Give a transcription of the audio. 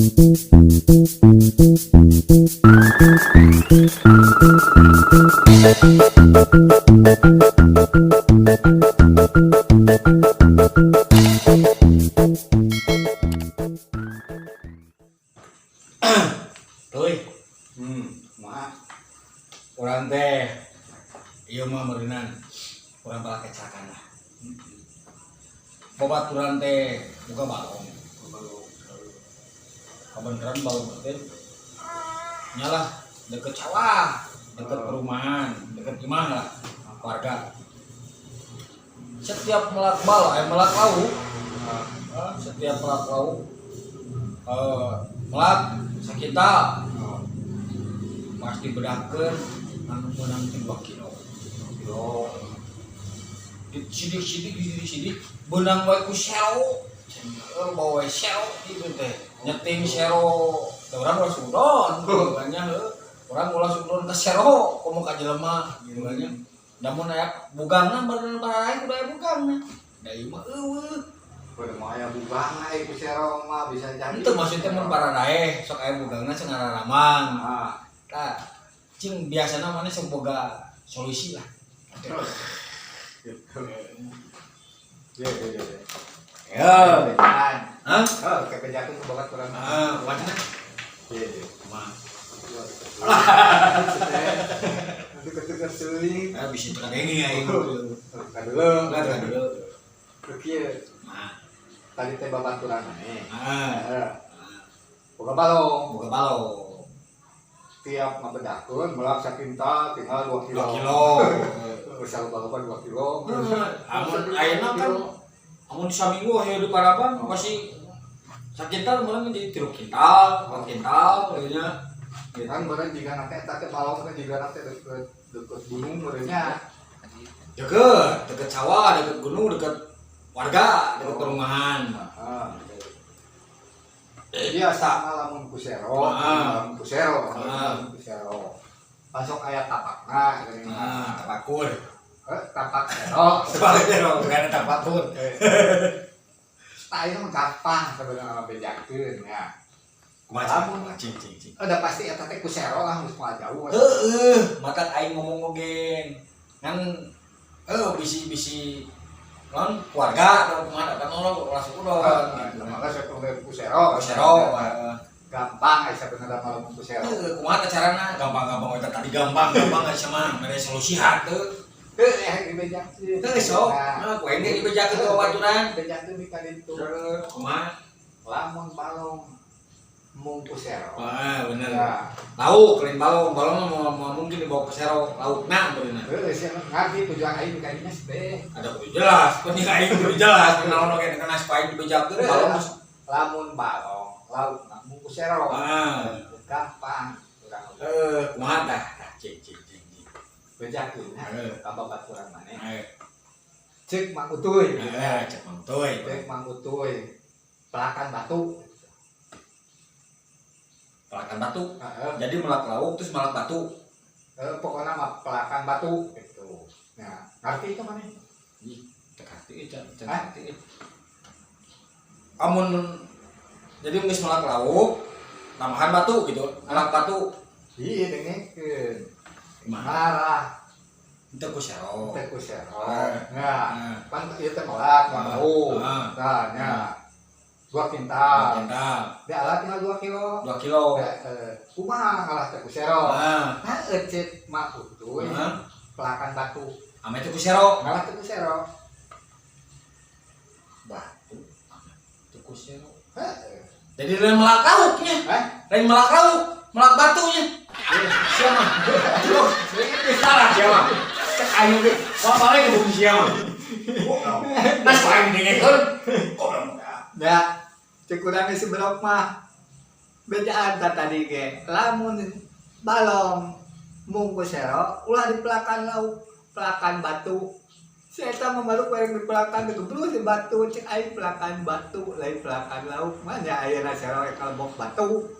Tuh, Mah. Urang teh ieu mah meureunan urang balakecakan lah. Babaturan teh boga balong. Kabeneran balong teh nyalah deket sawah, deket perumahan, deket imah lah warga. Setiap melak bal, eh melak lauk, setiap melak lauk, melak sakintal pasti bedakeun anu meunang teh 2 kilo. Kilo. Disidik-sidik, disidik-sidik, beunang wae ku sero. Cenah bawa sero gitu teh. Nyeting sero. Da urang ulah sudon gitu kan nya heuh. Urang ulah sudon ka sero komo ka jelema gitu kan nya. Namun aya bugangna bener barae kudu aya bugangna. Da ieu mah euweuh. Udah mau aya bugang ai ku sero mah bisa jadi. Henteu, maksudnya mun bararae sok aya bugangna cenah ngaramang. Tah, cing biasana maneh sok boga solusi lah. Gitu. Iya. Ya. Bejaan. Hah? Oh, kayak bejakeun ku babaturan. Ah, kumaha? Iya. Kumaha? Deket-deket teuing. Ah, bisa kadenge aing. Buka dulu. Lah, buka dulu. Kieu. Nah, Tadi teh babaturan maneh. Ah, Heeh. Boga balong. Boga balong. Tiap ngabedakeun melak sakintal tinggal 2 kilo. 2 kilo. Bisa loba-loba 2 kilo. Amun ayeuna kan amun saminggu aya di parapan pasti sakintal malah jadi 3 kintal, 4 kintal gitu nya. Gitu. Kan meureun jiga teh eta teh balong teh jiga teh deket deket gunung meureun nya. Deket, deket sawah, deket gunung, deket warga, deket perumahan. Heeh. Biasa lamun ku sero, lamun ku sero, lamun ku sero. Masuk aya tapakna geuning. Ah, tapakur. Eh, tapak sero. Tapak sero, bukan tapakur. Tah, ieu mah gampang sebenarnya mah bejakeun ya. Kumaha? Lamun Cing cing cing. Udah pasti eta teh ku sero lah, geus moal jauh. Heeh, matak aing ngomong oge. Ngan bisi-bisi non keluarga atau kumaha datang nolong ulah suudon gitu. Maka saya ku sero. Ku sero. Gampang ai sabenerna mah lamun ku sero. Heuh, kumaha teh carana? Gampang-gampang eta tadi gampang-gampang asa mah mere solusi henteu. Heuh, eh dibejakeun. Heuh, sok. Nah, ku aing ge dibejakeun ka babaturan. Bejakeun di kaditu. Heuh, kumaha? Lamun balong mung ku sero. Wah, bener. Nah, Lauk, lain balong, balong mah moal mungkin dibawa ke sero, laukna beureunan. Heuh, sia ngarti tujuan aing di kadinya teh. Ada kudu jelas, penting aing kudu jelas, kunaon oge kena supaya dibejakeun balong mah. Lamun balong laukna mung ku sero. Gampang urang. Kumaha tah? Tah, cing cing cing. Cing. Bejakeun ka babaturan maneh. Cek Mang Utuy. Cek Mang Utuy. Cek Mang Utuy. Pelakan batu. Pelakan batu. Heeh. Jadi melak lauk terus melak batu. Pokoknya mah pelakan batu gitu. Nah, ngerti itu maneh? Ih, teu ngarti can can Hah? ngarti. Amun jadi geus melak lauk, tambahan batu gitu, melak batu. Iya, dengekeun. Kumaha? Marah. Teu ku sero. Teh ku sero. Ah. Nah, pan ieu teh melak batu. Nah, nya. 2 kintal. 2 kintal. Di alat tinggal 2 kilo. 2 kilo. Kumaha ngalah teh ku sero? Nah, ecet mah utuy. Pelakan batu. Ame teh ku sero. Ngalah teh ku sero. Batu. Ame teh ku sero. Heeh. Jadi lain melak lauknya. Hah? Lain melak lauk, melak batunya. Siapa? Loh, salah siapa? Cek aing ge. Wah, balik ke bumi siapa? Nas aing dengekeun. Goblok. Ya, cek urang si Brok mah. Bejaan ta tadi ge. Lamun balong mung ku sero, ulah dipelakan lauk, pelakan batu. Si eta mah baru bareng dipelakan geblus si batu, cek aing pelakan batu, lain pelakan lauk. Mah nya ayeuna sero kalebok batu.